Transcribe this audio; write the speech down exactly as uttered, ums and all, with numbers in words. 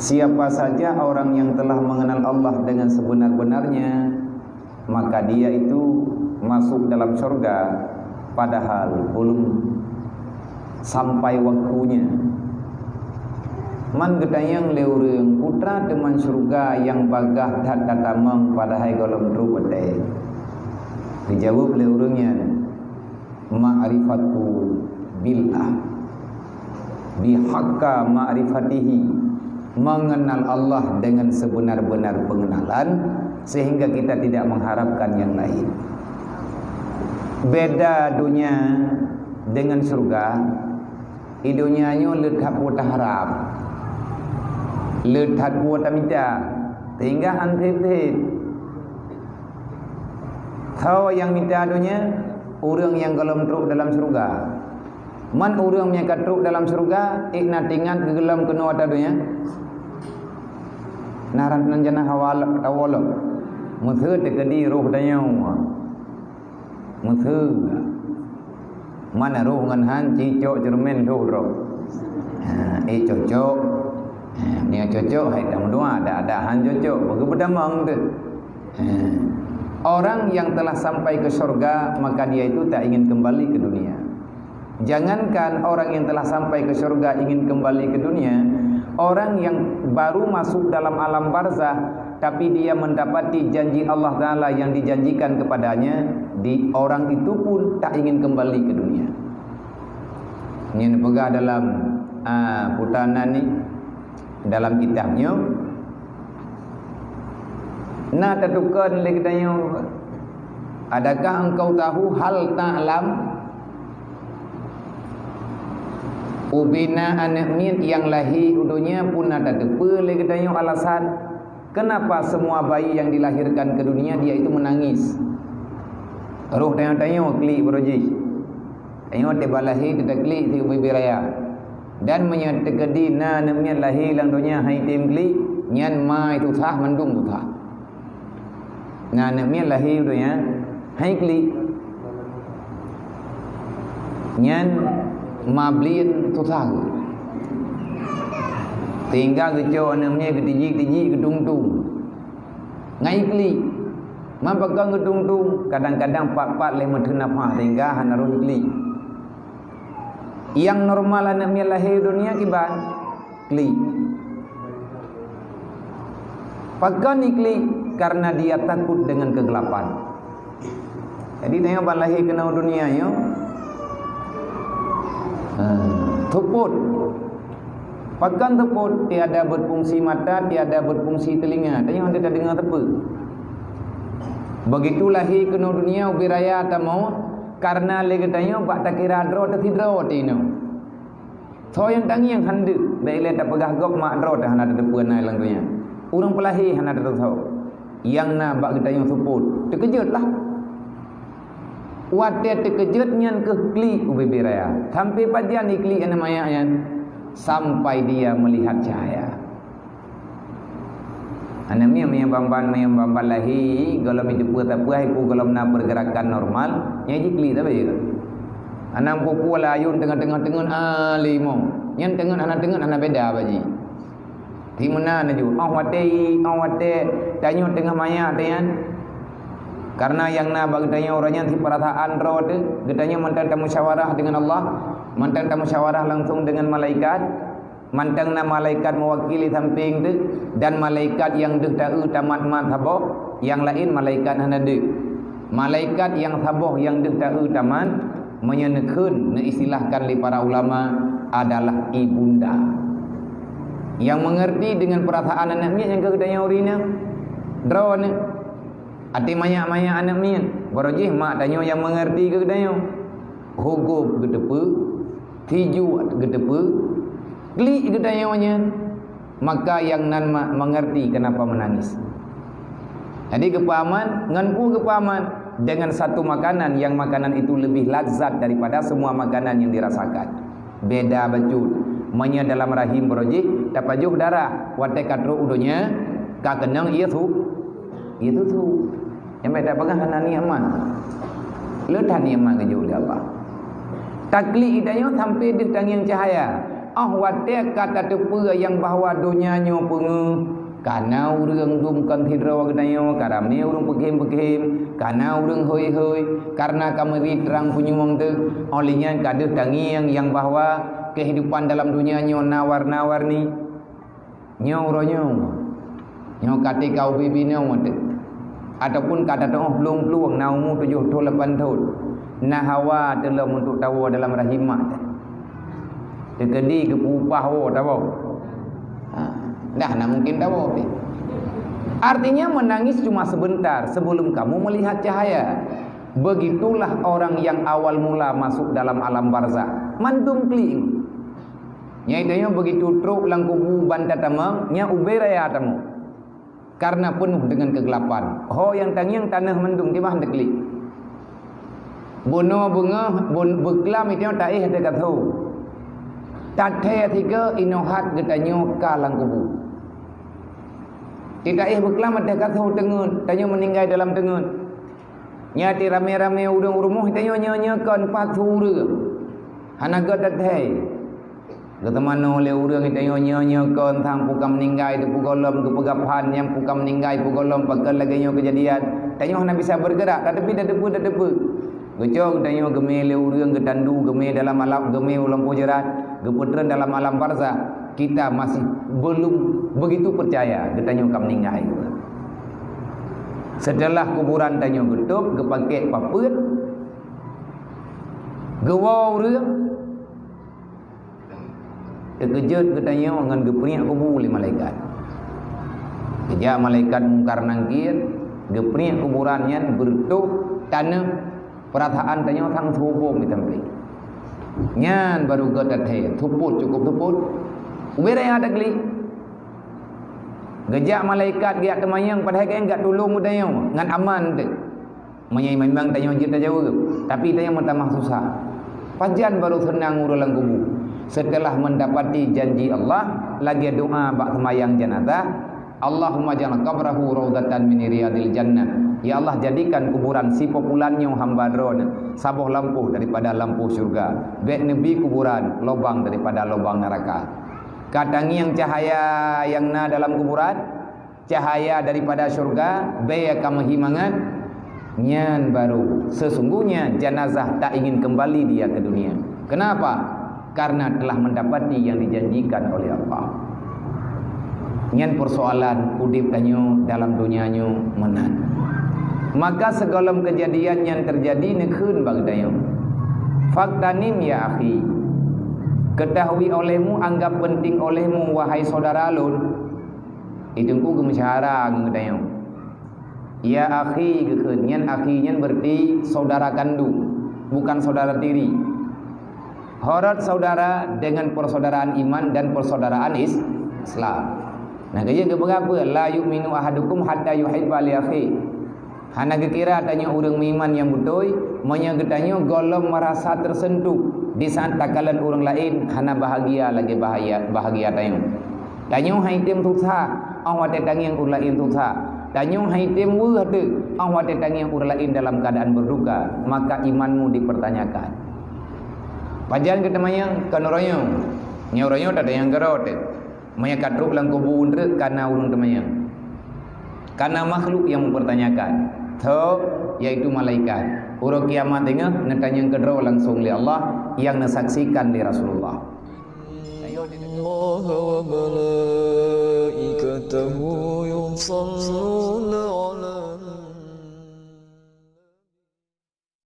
Siapa saja orang yang telah mengenal Allah dengan sebenar-benarnya, maka dia itu masuk dalam syurga, padahal belum sampai waktunya. Man geutanyong lé ureuëng, "Peue teuma syurga nyang bagaih that tatamong padahai gohlom trok watée?" Geujaweueb lé ureuëng nyan, "Ma'rifatu billah, bihaqqa ma'rifatihi," mengenal Allah dengan sebenar-benar pengenalan, sehingga kita tidak mengharapkan yang lain. Beda donya dengan syurga. Di donya nyoe le that peue taharab, le that peue tamita, sehingga han seb-seb. Soe nyang mita donya? Ureuëng nyang gohlom trok dalam syurga. Man ureuëng nyang ka trok dalam syurga, ék na teuingat geugohlom keunoe ata donya? Na ran nan jana hawa lok, tawoe lok. Meuseu teukeudi roh tanyoe. Meuseu. Man roh ngon han cicok ceureumen lhôh droe. Ha, éh cocok. Ha, meunyoe cocok, hai tameudoa, dak-dak han cocok, bagi beutamong teuh. Ha. Orang yang telah sampai ke syurga, maka dia itu tak ingin kembali ke dunia. Jangankan orang yang telah sampai ke syurga ingin kembali ke dunia, orang yang baru masuk dalam alam barzah, tapi dia mendapati janji Allah Ta'ala yang dijanjikan kepadanya, di, orang itu pun tak ingin kembali ke dunia. Nyan peugah dalam, ah, putaran ni, dalam kitab nyoe, na tatukeun lé geutanyoe, "Adakah engkau tahu, hal ta'lam?" Ubena aneuëk miet nyang lahé u donya pun na tateupeue lé geutanyoe alasan kenapa semua bayi yang dilahirkan ke dunia dia itu menangis. Roh tanyoe-tanyoe klik baroe jih. Tanyoe teuba lahé teutaklik di ubé-bé raya. Dan meunyoe teukeudi na aneuëk miet lahé lam donya han item klik, nyan ma susah, mandum susah. Na aneuëk miet lahé u donya han iklik, nyan ma bliet susah. Sehingga geucok aneuëk miet geutijik-tijik, geutung-tung. Ngai iklik. Man pakon geutung-tung, kadang-kadang pat-pat lé meuteun nafah sehingga hana roh iklik. Nyang normal aneuëk miet lahé donya kiban? Klik. Pakon iklik? Karena dia takut dengan kegelapan. Jadi tanyoe ban lahé keunoe donya nyoe, ha, seupôt. Pakon seupôt? Tiada berfungsi mata, tiada berfungsi telinga. Tanyoe hana tadeungoe sapeue. Begitu lahé keunoe donya ubé raya tameuet, karena lé geutanyoe bak takira droe teuh sidroe teuh inoe. Soe nyang tangieng han deuh, bék ilée tapeugah gob mak droe teuh hana tateupeue na lam donya. Ureuëng peulahé hana tateusoe. Nyang na bak geutanyoe seupôt, teukeujot lah. Watée teukeujot nyan keuh klik ubé-bé raya. Sampai pajan iklik aneuëk manyak nyan? Sampai dia melihat cahaya. Aneuëk miet meunyoe ban-ban, meunyoe ban-ban lahé, gohlom jiteupeue sapeue, hai peue gohlom na pergerakan normal, nyan jiklik sabe. Hana peue-peue lah ayun teungeut-teungeut, teungeut, ah, limong. Nyan teungeut hana teungeut hana beda bak jih. Di meunan laju, oh watée, oh watée, tanyoe teungoh manyak teuh nyan. Karena nyang na bak geutanyoe uroe nyan sipeurasaan droe teuh, geutanyoe mantong tamusyawarah dengan Allah, mantong tamusyawarah langsung dengan malaikat. Mantong na malaikat meuwakili sampéng teuh, dan malaikat nyang deuh taeu tamat-mat saboh, nyang laén malaikat hana deuh. Malaikat nyang saboh nyang deuh taeu tamat, meunyoe neukheun, neuistilahkan lé para ulama, adalah ibunda. Nyang mengerti dengan perasaan aneuëk miet nyang keu geutanyoe ureuëng inong, droeneuh. Até manyak-manyak aneuëk miet, baroe jih mak tanyoe nyang mengerti keu geutanyoe. Hugôb geuteupeue, tijuek geuteupeue, klik geutanyoe nyan, maka nyang nan ma-, mengerti kenapa menangis. Jadi geupaman, ngon peue geupaman? Dengan satu makanan yang makanan itu lebih lazat daripada semua makanan yang dirasakan. Beda bacut. Meunyoe dalam rahim baroe jih tapajoh darah, watée ka trok u donya, ka keunong ié su-, ié susu. Nyang beda peugah hana nikmat. Le that nikmat geujok lé Allah. Taklik geutanyoe sampai deuh tangieng cahaya. Óh watée ka tateupeue nyang bahwa donya nyoe peungeuh, ka na ureuëng dum kon sidroe geutanyoe, ka ramé ureuëng peukhém-peukhém, ka na ureuëng hôi-hôi, kareuna ka meuri trang punyueng teuh. Óh lheueh nyan ka deuh tangieng nyang bahwa keuhidupan dalam donya nyoe na warna-warni. Nyoe uroe nyoe, nyoe ka teuka ubé-bé nyoe teuh, ataupun ka tateuôh plueng-plueng na umu tujoh thon lapan thon, na hawa teulom untuk tawoe dalam rahim mak teuh. Teukeudi geupeu upah woe tawoe. Ha, dah na mungkin tawoe pih. Artinya menangis cuma sebentar sebelum kamu melihat cahaya. Begitulah orang yang awal mula masuk dalam alam barzakh. Mandum klik. Nyan tanyoe begitu trok lam kubu ban tatamong, nyan ubé raya tamong. Karena penuh dengan kegelapan. Ho nyang tangieng tanoh mandum kiban teuklik. Bunoe beungoh, bun-, beuklam itu taéh teuka tho. Tathée tiga inoe hat geutanyoe ka lam kubu. Di taéh beuklam teuka tho teungeut, tanyoe meuninggai dalam teungeut. Nyan di ramé-ramé ureuëng u rumoh tanyoe nyoe-nyoe kon pat ureuëng. Hana gét that hai. Geuteumanoe lé ureuëng tanyoe nyoe-nyoe kon sang pu ka meuninggai teupeugolom geupeugah phan nyang pu ka meuninggai peugolom pakon lagée nyoe keujadian. Tanyoe hana bisa bergerak, tateupeue, tateupeue, tateupeue. Geucok tanyoe geumé lé ureuëng geutandu, geumé dalam alam, geumé u lampôh jeurat, geupeutreun dalam alam barzakh. Kita masih belum begitu percaya geutanyoe ka meuninggai. Setelah kuburan tanyoe geutôb, geupakét papeuet, geuwoe ureuëng, teukeujot geutanyoe ngon geupeuriek kubu lé malaikat. Geujak malaikat Mungkar Nakir, geupeuriek kuburan nyan beureutoh tanoh. Peurasaan tanyoe sang seuhubong meuteumpe. Nyan baru gét that hai, seupôt, cukup seupôt. Ubé raya that klik. Geujak malaikat geujak teumanyong padahai geutanyoe tulông geutanyoe ngon aman teuh. Meunyoe memang tanyoe jeuet tajaweueb, tapi tanyoe meutamah susah. Pajan baru seunang ureuëng lam kubu? Setelah mendapati janji Allah, lagée doa bak seumayang janazah, Allahumma ja'al qabrahu raudatan min riyadil jannah. Ya Allah, jadikan kuburan si pulan nyoe hamba Droeneuh saboh lampôh daripada lampôh syurga. Bék neubi kuburan lobang daripada lobang neuraka. Ka tangieng cahaya nyang na dalam kuburan, cahaya daripada syurga, bék ka meuhi mangat. Nyan baru sesungguhnya jenazah tak ingin kembali dia ke dunia. Kenapa? Karena telah mendapati yang dijanjikan oleh Allah. Nyan persoalan udeb tanyoe dalam dunia nyoe meunan. Maka sigohlom kejadian nyan terjadi neukheun bak geutanyoe. Faktanim ya akhi. Ketahui olehmu, anggap penting olehmu, wahai saudara lôn. Itu ku geumeusyahara ngon geutanyoe. Ya akhi geukheun, nyan akhi nyan berarti saudara kandung, bukan saudara tiri. Horot saudara dengan persaudaraan iman dan persaudaraan is-, Islam. Nah, kaya geupeugah apa? La yu'minu ahadukum hatta yuhibba li akhi. Hana geukira tanyoe ureuëng meuiman nyang beutôi, meunyoe geutanyoe gohlom merasa tersentuh di saat takalon ureuëng laén hana bahagia lagée bahagia, bahagia tanyoe. Tanyoe hai tem susah, óh watée tangieng ureuëng laén susah. Tanyoe hai tem weueh teuh, óh watée tangieng ureuëng laén dalam keadaan berduka, maka imanmu dipertanyakan. Pajan geuteumanyong? Kon uroe nyoe. Nyoe uroe nyoe tatanyong keudroe teuh. Meunyoe ka trok lam kubu treuk ka na ureuëng teumanyong. Ka na makhluk nyang mempertanyakan. Tho, yaitu malaikat. Uroe kiamat teungoh neutanyong keudroe langsung lé Allah nyang neusaksikan lé Rasulullah. إن الله وملائكته يصلون على